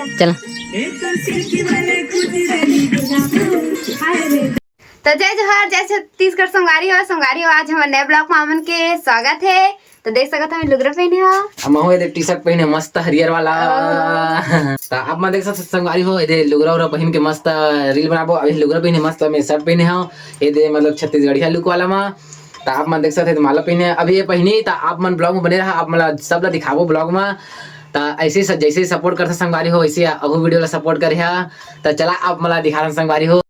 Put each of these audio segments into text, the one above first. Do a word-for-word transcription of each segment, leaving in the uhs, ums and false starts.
चला। तो जय जोहार, जय छत्तीसगढ़ संगवारी हो। संगवारी हो, आज हमर नए vlog में आप मन के स्वागत हे। तो देख सकत हव, लुगरा पहिने हो। अब महू एदे T-shirt पहिने, मस्त हरियर वाला। त आप मन देख सकत हव संगवारी हो, एदे लुगरा उगरा पहिन के मस्त reel बनाबो। अभी लुगरा पहिने मस्त, मैं shirt पहिने हव, एदे मतलब छत्तीसगढ़िया look वाला मा। त आप मन देख सकत हव, माला पहिने, अभी ये पहिनी। त आप मन vlog में बने रहा, आप मन ला सब ला दिखाबो vlog में। त ऐसे स-, जैसे support करत हव संगवारी हो, वैसे अहू video ला support करे हा। त चला आप मन ला दिखाथन संगवारी हो।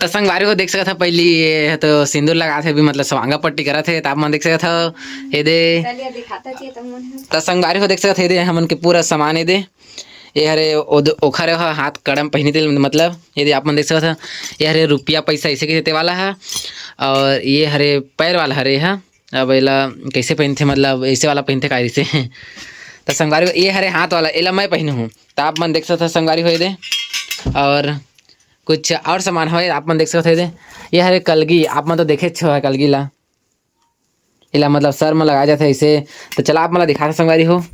त संगवारी हो देख सकत हव, पहिली ये ह तो सिंदूर लगात हे, अभी मतलब स्वांगा पट्टी करत हे। त आप मन देख सकत हव, एदे। चलिए दिखाता जी, त मन ह। त संगवारी हो देख सकत हव, एदे हमन के पूरा सामान एदे। ये हरे ओद-, ओखर ह हाथ कड़ा म पहिने तेला, मतलब एदे आप मन देख सकत हव, ये हरे रुपया पैसा ऐसे कहिथे ते वाला ह, और ये हरे पैर वाला हरे ह। अब एला कैसे पहिनथे, मतलब ऐसे वाला पहिनथे का ऐसे। त संगवारी हो, ये हरे हाथ वाला, एला मैं पहिने हूँ। त आप मन देख सकत हव संगवारी हो एदे, और कुछ और सामान हवे, आप मन देख सकत हव एदे। ये हरे कलगी, आप मन तो देखेच हव कलगी ला। एला मतलब सर म लगाए जाथे ऐसे। त चला आप मन ला दिखाथन संगवारी हो।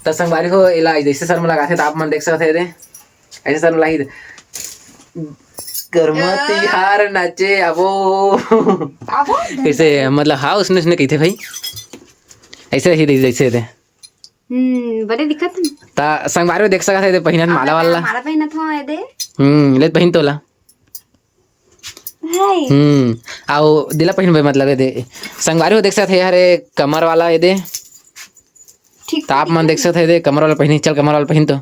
त संगवारी हो, एला जैसे सर म लगाथे त आप मन देख सकत हव एदे, ऐसे सर म लाही। करमा तिहार नाचे आबो। आबो। कैसे मतलब, हाँ, उसने, उसने कहिथे भाई, ऐसे ही जैसे एदे। हम्म, बड़े दिखत हे। त संगवारी हो देख सकत हव, एदे पहिनत माला वाला। माला पहिनत हव एदे। हम्म, ले पहिन तोला। हाय। हम्म, अउ दिला पहिनबे, मतलब एदे संगवारी हो देख सकत हव, ये हरे कमर वाला एदे। ठीक त आप मन देख सकत हव, एदे कमर वाला पहिनी, चल कमर वाला पहिन तो।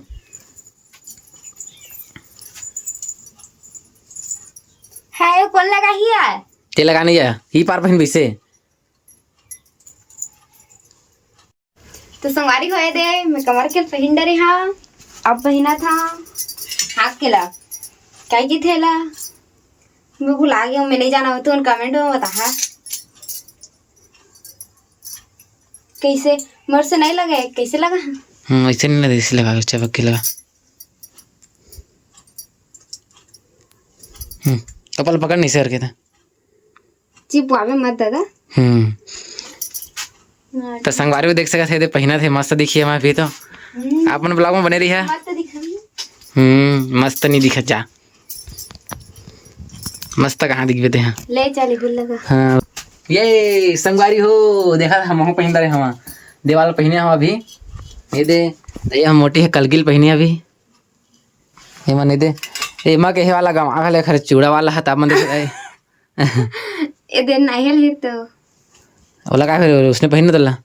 हाय, कोन लगाही यार? ते लगा नहीं जा, ही पार पहिन बिसे। तो संगवारी हो एदे, मैं कमर के पहिन डरे हव। अब पहिनत हव हाथ के ला। काय कहिथे एला? मैं भुला गेंव, मैं नहीं जानंव, तुमन comment में बताहा। कैसे? मोर से नहीं लगे, कैसे लगा? हम्म, ऐसे नहीं लगे, ऐसे लगा, चपक के लगा। हम्म, कपाल पकड़ नहीं सर के था। चिपवावे मत दादा। हम्म। हाँ। त संगवारी हो देख सकत हव, एदे पहिनत हे, मस्त दिखी हे, मैं भी तो। हम्म। आप मन vlog में बने रहिहा। मस्त दिखत हे। हम्म, मस्त नहीं दिखत जा। मस्त कहाँ दिखबे ते हा? ले चल, गुल लगा। हाँ। ये संगवारी हो, देखा हम हो पहिन डरे हवा। देवाल पहिने हवा अभी। एदे, ये हम मोटी हे कलगी ल पहिने अभी। एमा नहीं दे, एमा कहे वाला गमा घले खरे चूड़ा वाला ह, त आप मन देख, ए। एदे नाहेल हे तो। ओला का फिर उसने पहिन तला।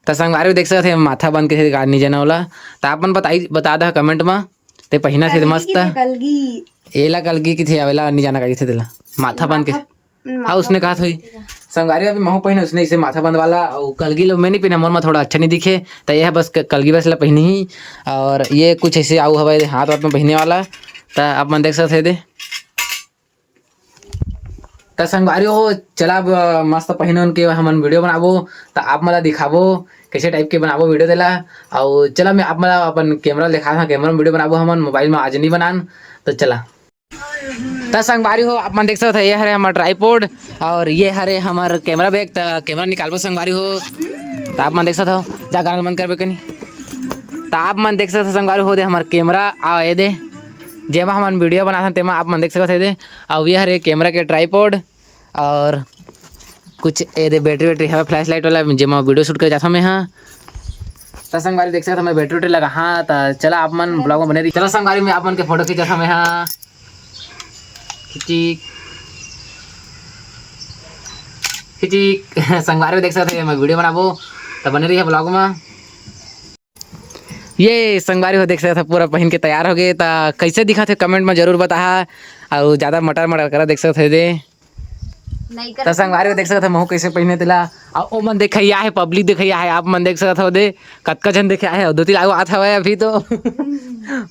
त संगवारी हो देख सकत हव, माथा बंद के गाड़ी नहीं जाना वाला। त आप मन बताई, बता दा comment मा। ते पहिनत हे कलगी मस्त। कलगी। एला कलगी कहिथे, अवेला नहीं जाना का कहिथे तेला। माथा बंद के। माथा हाँ, उसने कहा थोड़ी। संगवारी अभी महू पहिने उसने इसे माथा बंद वाला, अउ कलगी लो मैं नहीं पहिने, मोर में थोड़ा अच्छा नहीं दिखे, त ये बस क-, कलगी बस ला पहिनी ही। और ये कुछ ऐसे आऊ हवा हाथ वाथ में पहिने वाला, त आप मन देख सकत हव एदे। त संगवारी हो, चला अब, अ, मस्त पहिन उन के हमन video बनाबो, त आप मन ला दिखाबो कैसे type के बनाबो video तेला। अउ चला मैं आप मन ला अपन camera दिखा था, camera में video बनाबो हमन, mobile में आज नहीं बनान, त चला। त संगवारी हो, आप मन देख सकत हव, ये हरे हमर tripod और ये हरे हमर camera bag। त camera निकालबो संगवारी हो, त आप मन देख सकत हव, जा गाना बंद करबे कनी। त आप मन देख सकत हव संगवारी हो, दे हमर camera आ एदे, जेमा हमन video बनाथन तेमा आप मन देख सकत हव एदे। अउ ये हरे camera के tripod और कुछ एदे battery वैटरी हवे flashlight वाला, जेमा video shoot करे जाथों मैं हा। त संगवारी देख सकत हव मैं battery वैटरी लगा, हाँ, त चला आप मन vlog में बने रही। चला संगवारी मैं आप मन के photo खींचत हव मैं हा। खिचिक, खिचिक। संगवारी देख सकत हव मैं video बनाबो, त बने रही vlog में। ये संगवारी हो देख सकत हव पूरा पहिन के तैयार हो गे, त कैसे दिखत हे comment में जरूर बताहा। अउ ज्यादा मटर मटर करा देख सकत हव एदे। नहीं त संगवारी हो देख सकत हव, महू कैसे पहिने तेला। अउ ओ मन देखे आए हे, public देखे आए हे, आप मन देख सकत हव दे, कतका झन देखे आए हे, दो तीन आगू आत हवय अभी तो।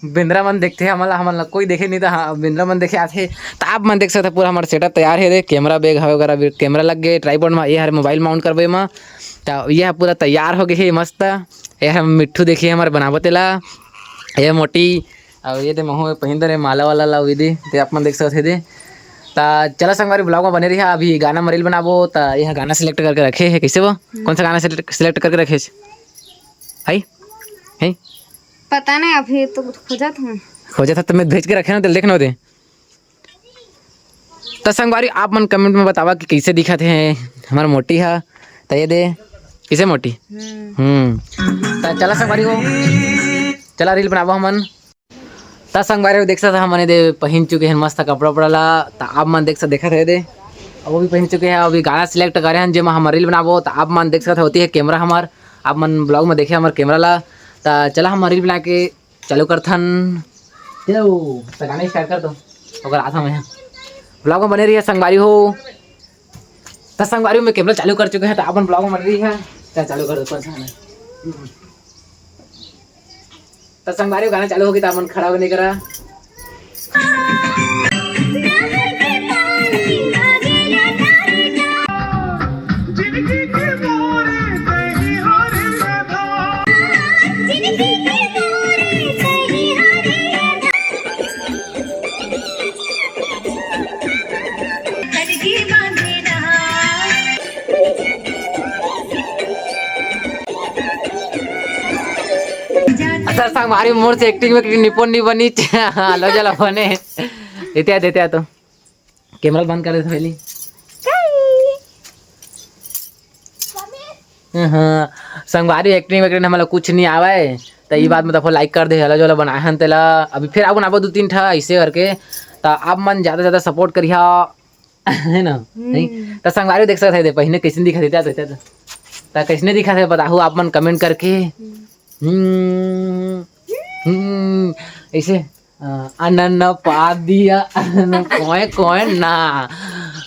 बेंदरा मन देखथे हमन ला, हमन ला कोई देखे नहीं त, हाँ, बेंदरा मन देखे आथे। त आप मन देख सकत हव, पूरा हमर setup तैयार हे दे, camera bag हवे वगैरह भी, camera लग गे tripod में, ये हर mobile mount करबे एमा। त ये ह पूरा तैयार हो गे हे मस्त। ये हम मिट्ठू देखिए हमर बनाबो तेला, ये मोटी अउ ये दे महू पहिन दे रे माला वाला ला, उई दे, ते आप मन देख सकत हव दे। त चला संगवारी, vlog में बने रहिहा। अभी गाना म reel बनाबो, त ये गाना select करके रखे हे, कैसे वो? हम्म। कौन सा गाना select, select करके रखे हे? हाय? हाय? पता नहीं, अभी तो खोजत हूँ। खोजत हूँ तो मैं भेज के रखे ना, तेला देखना होते। त संगवारी, आप मन comment में बतावा कि कइसे दिखत हे हमर मोटी ह। त ये दे, कइसे मोटी? हम्म। हम्म। त चला संगवारी हो, चला reel बनाबो हमन। त संगवारी हो, देख सकत हमन ये दे पहिन चुके हन मस्त कपड़ा उपड़ा ला। त आप मन देख सकत, देखत हे ये दे, वो भी पहिन चुके हैं। अभी गाना select करे हन, जेमा हमर reel बनाबो। त आप मन देख सकत होती है camera हमर, आप मन vlog में देखे हमर camera ला। त चला हमर reel बना के चालू करथन। चलो, त गाना start कर दो। ओकर आत हवं मैं। Vlog में बने रहिए संगवारी हो। त संगवारी हो, मैं camera चालू कर चुके हैं, त अपन vlog में बने रहिए। त चालू कर दो, कौन सा गाना? त संगवारी हो, गाना चालू होगे, त अपन खड़ा होने करा। अच्छा, संगवारी, मोर से acting में निपुण नहीं बनी। लो, चलो, बने। देते आ, देते आ तो। Camera बंद कर देते पहले। हाँ, संगवारी, acting वैक्टिंग हमला कुछ नहीं आवे, त ई बात में तो like कर दे, हला जोला बनाए हन तेला, अभी फिर आगू बनाबो दू तीन ठा ऐसे करके, त आप मन ज्यादा से ज्यादा support करिहा, है ना? हम्म। नहीं? त संगवारी देख सकत हे, दे पहिने कैसे दिखा देता, त, त, त कैसे दिखा थे बताहू आप मन comment करके। हम्म। हम्म, हम्म, ऐसे। अ, अनन पा दिया, अनन कोय कोय ना,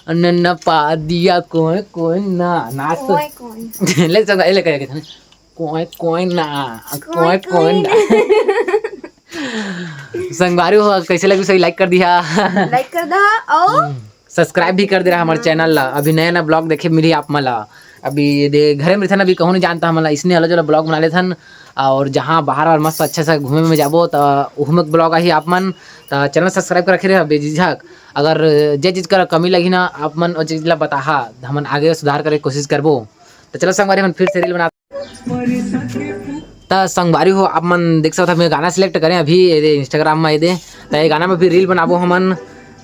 अनन पा दिया कोय कोय ना, नाच तो। कोय कोय। ले संग, ले करे के था। कोय कोय ना, कोय कोय कोय कोय ना। ना। संगवारी हो, कैसे लगी सही like कर दिया। Like कर दा, और हम्म। Subscribe भी कर दे रहा हमर channel ला। अभी नया नया vlog देखे मिली आप मन ला। अभी ये दे घरे में रहिथन, अभी कहूँ नहीं जानता हमन ला, इसने अलग अलग vlog बना लेथन। और जहाँ बाहर वाहर मस्त अच्छा से घूमे में जाबो, त उहू में vlog आही आप मन। त channel subscribe कर रखे रहे बेझिझक। अगर जे चीज कर कमी लगी ना, आप मन ओ चीज ला बताहा, हमन आगे सुधार करे के कोशिश करबो। त चलो संगवारी, हमन फिर से reel बना त संगवारी हो, आप मन देख सकत हो, मैं गाना select करें अभी ये दे Instagram में, ये दे, त ये गाना में भी reel बनाबो हमन।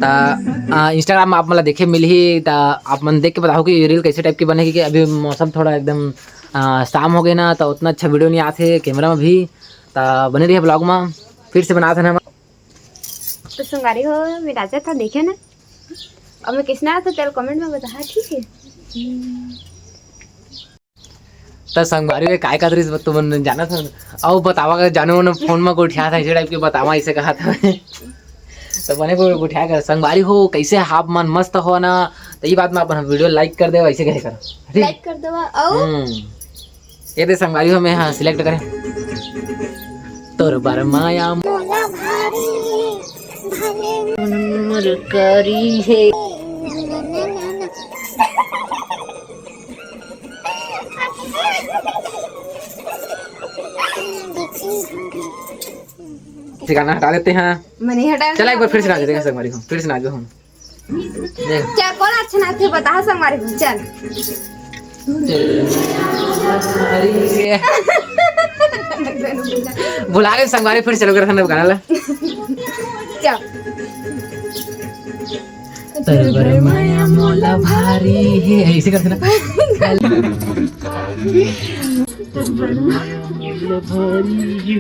त, आ, Instagram में आप मन ला देखे मिलही, त आप मन देख के बताओ कि ये reel कैसे type की बने, क्योंकि अभी मौसम थोड़ा एकदम, आ, शाम हो गए ना, त उतना अच्छा video नहीं आथे camera में भी। त बने रहिए vlog में, फिर से बनात हन हम। तो संगवारी हो, मैं राजा था, देखे ना, अब मैं किसना था, तेल comment में बताहा, ठीक है? त संगवारी हो, काय का दृश्य तुमन जानत हन? अउ बतावा, अगर जानो न phone म गोठियात हे, ऐसे type के बतावा, ऐसे कहत हवे। त बने को गोठिया कर संगवारी हो, कैसे हाफ मन मस्त हो ना? त ई बात में अपन video like कर देवा, ऐसे कहे कर, ठीक? Like कर देवा, अउ हम्म। ये दे संगवारी हो, मैं हाँ select करें। तोर बर माया मोला भारी, भले उमर करी है। ठीक है, गाना हटा देते हैं। मैं नहीं हटाया। चला, एक बार फिर से नाच देते हैं संगवारी हो, फिर से नाच दो हम। देख। चल, कौन अच्छा नाच है, बता संगवारी हो, चल। भुला गए संगवारी, फिर चालू करते हैं गाना ला। चल। तोर बर माया मोला भारी है, ऐसे करते ना। तोर बर माया मोला भारी है,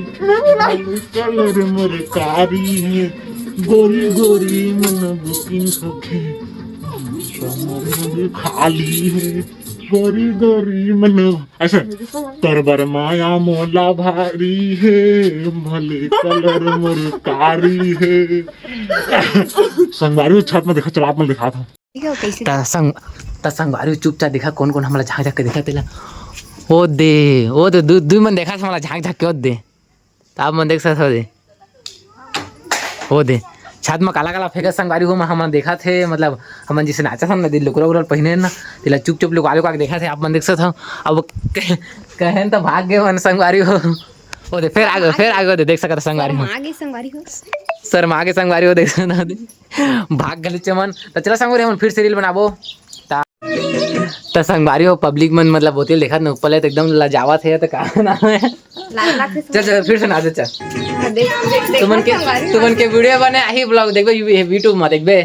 कलर मोर कारी है, गोरी गोरी मन बुकिंग होके, कमर मोर खाली है, गोरी गोरी मन ऐसे। तोर बर माया मोला भारी हे, भले कलर मोर कारी हे। संगवारी छत में देखा, चला आप मन दिखात हूँ। देखो कैसे। त संग, त संगवारी चुपचाप देखा, कौन कौन हमला झांक झांक के देखा तेला। ओ दे, ओ दे, दू, दू मन देखा हमला झांक झांक के, ओ दे। त आप मन देख सकत हो दे। ओ दे, छत म काला काला फेंकत संगवारी हो, हमन देखत हे, मतलब, हमन जैसे नाचत हन ना, दे लुकरा उकरा पहिने ना, तेला चुप चुप लुका लुका के देखत हे, आप मन देख सकत हो। अब कह-, कहेन त भाग गए मन संगवारी हो। ओ दे, फेर आ गे, फेर आ गे, ओ दे, देख सकत हो संगवारी हो। शर्मा गे संगवारी हो। शर्मा गे संगवारी हो, देख सकत हो दे। भाग गले चे मन। त चला संगवारी, हमन फिर से reel बनाबो। त त संगवारी हो, पब्लिक मन मतलब बोतल देखत न ऊपर ले त एकदम लजावत हे, त का नाम हे? लाल लाल के चल, चल, फिर से नाच, चल। हाँ, देख, देख, देख, तुमन के, संगवारी तुमन के वीडियो बने आही, ब्लॉग देखबे, यू-, ये YouTube में देखबे।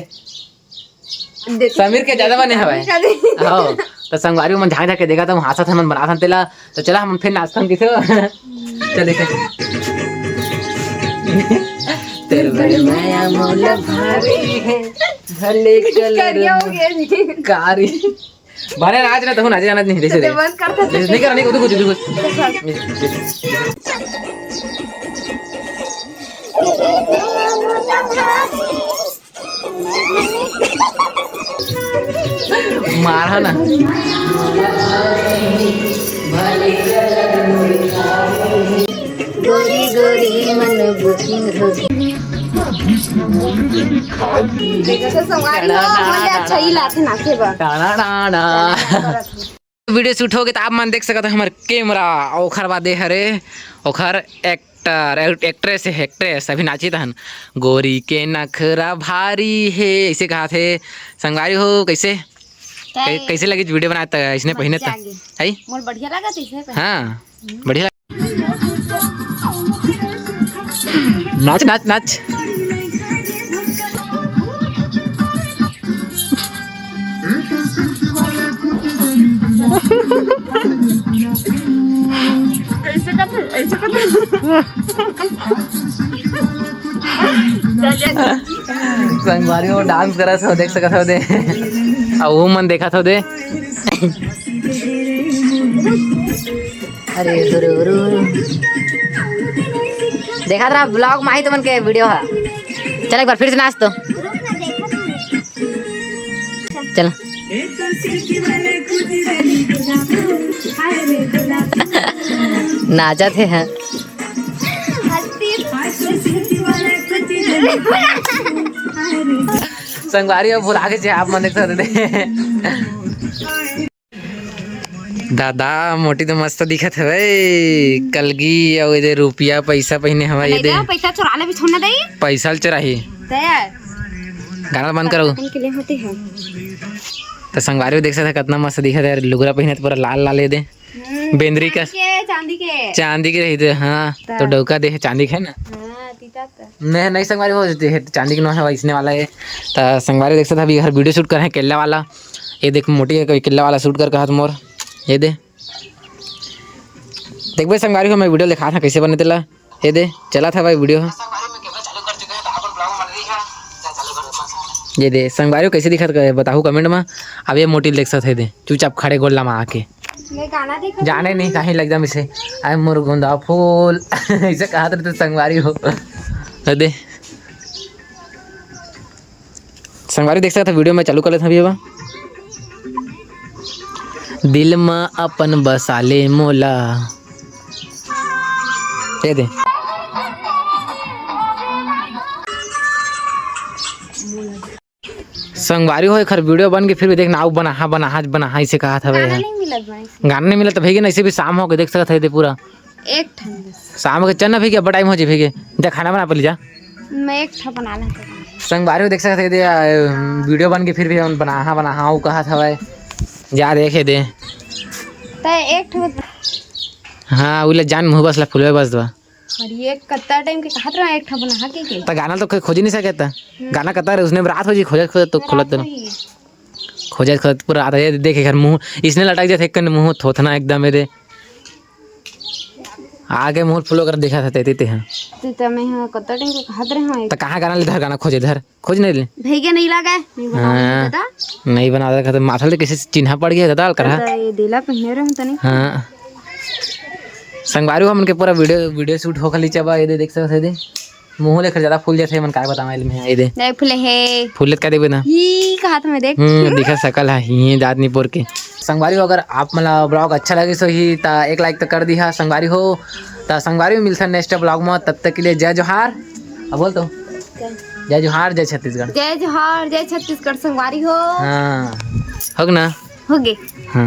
देख, समीर के ज्यादा बने हवय। समीर का भी। हाँ, त संगवारी मन झांक झांक के देखत हन, हंसत हन, बनात हन तेला। त चला, हमन फिर नाचत हन किथे। चल देखे। तेरे बड़े माया मोला भारी है, भले कलर करिया हो गया जी। कारी। बारे आज ना तो नाचे जाना नहीं, जैसे तो रे। बंद कर दे। नहीं कर, नहीं, कुछ, कुछ, कुछ। मारा ना। गोरी गोरी मन बुकिंग हो गई। देखो तो संगवारी हो, बोले अच्छा ही लाथे नाचे बा। टाना टाना। वीडियो शूट हो गए तो आप मन देख सकत हो हमर कैमरा, ओखर बाद ये हरे ओखर एक्टर, एक्ट्रेस है, एक्ट्रेस अभी नाचित हन। गोरी के नखरा भारी है, ऐसे कहा थे। संगवारी हो, कैसे? कै-, कैसे लगी वीडियो बनाए त इसने पहिने त? मजा आ गई। है? मोर बढ़िया लगा त इसने पहिने। हाँ, बढ़िया। नाच, नाच, नाच। ऐसे कर, ऐसे कर। संगवारी हो डांस करत हो, देख सकत हो दे। अउ वो मन देखत हो दे। अरे गुरु, गुरु। देखत रहा ब्लॉग माही तुमन के वीडियो हा। चल एक बार फिर से नाच तो। चल। नाचत हे, हाँ। संगवारी अब भुला के आप मन देख सकते। दादा, मोटी तो मस्त दिखत हवय। कलगी अउ एदे रुपया, पैसा पहिने हवय एदे। पैसा चुरा ले, बिछोना दई। पैसा ल चुराही। ते गाना बंद करो। अपन के लिए होते हैं। त संगवारी देख सकत हे, कतना मस्त दिखत हे। लुगरा पहिने त पूरा लाल लाल एदे। हम्म, बेंदरी का चांदी के, चांदी के। चांदी के रही दे, हाँ। त तो डौका दे हे, चांदी के है ना? हाँ, तीता त। नहीं, नहीं संगवारी हो, चांदी के नो है, इसने वाला है। त संगवारी देख सकत हे, अभी हर वीडियो शूट कर हे केला वाला। ये देख मोटी है, कोई केला वाला शूट कर कहा मोर। ये दे। देखबे संगवारी हो, मैं वीडियो दिखात हँव कइसे बने तेला। ये दे, चलत हवय वीडियो ह। ये दे, संगवारी हो कइसे दिखत हे, बताहू कमेंट म। अब ये मोटी ल देख सकत हे दे, चुपचाप खड़े गोल्ला म आके। मैं गाना देखत जाने हूँ। नहीं, कहीं लग जा मिसे। आए मोर गोंदा फूल, अइसे कहत रहिथे संगवारी हो। ये दे। संगवारी देख सकत हे, वीडियो मैं चालू कर लेत हँव अभी। दिल म अपन बसा ले मोला। ये दे। संगवारी हो, एखर वीडियो बन के फिर भी देख ना, अउ बनाहा, बनाहा, बनाहा, अइसे कहत हवे। गाना नहीं मिलत बा अइसे। गाना नहीं मिलत, त भइगे ना, अइसे भी शाम हो गे, देख सकत हे, ये दे पूरा। एक ठन बस। शाम के चल ना भइगे, अब टाइम हो जाही भइगे। जा खाना बना पहले जा। मैं एक ठा बना लेते। संगवारी हो देख सकत हे, ये दे, आ, वीडियो बन के फिर भी हमन बनाहा, बनाहा, अउ कहत हवय। जा देखे दे। त एक ठा बस। हाँ, उले जान मुँह बस ला फुलवे बस दवा। अरे, ये कत्ता टाइम के कहत रहा, एक ठा बनाहा के के। त गाना तो खोज नहीं सकत। हम्म। गाना कत्ता रहे, उसने रात हो जी, खोजत, खोजत तो रात खोलत हो ना। ही। खोजत, खोजत पूरा रात, ये देखे घर मुँह, इसने लटक जाथे, एक कन मुँह थोथना एकदम, ये दे। आगे मुँह फुलो कर देखा था, तेती ते हैं। ते, ते मैं हाँ, कत्ता टाइम के कहत रहे हाँ, त कहाँ गाना ले धर, गाना खोजे धर, खोज नहीं ले। भइगे नहीं लगा, नहीं बना हाँ, पता। नहीं बना रहा था, माथा ले कैसे चिन्हा पड़ गया था, दाल करा। त ये देला पहिने रहे हूँ तनी। हाँ। संगवारी हो, हमन के पूरा वीडियो, वीडियो शूट हो खली चबा, ये दे देख सकत हे दे। मुँह ले खर ज्यादा फूल जाथे, मन काय बतावं एल में, ये दे। नहीं फूले हे। फूले त का देबे ना? ही कहा था मैं देख। हम्म, दिखा सकल हा, ही दांत निपोर के। संगवारी हो, अगर आप मन ला ब्लॉग अच्छा लगे सो ही, त एक लाइक त कर दिहा संगवारी हो। त संगवारी हो, मिलथन नेक्स्ट ब्लॉग में, तब तक के लिए जय जोहार। अब बोल तो। जय जोहार, जय छत्तीसगढ़। जय जोहार, जय छत्तीसगढ़ संगवारी हो। हाँ, हो गे ना? हो गे। हाँ।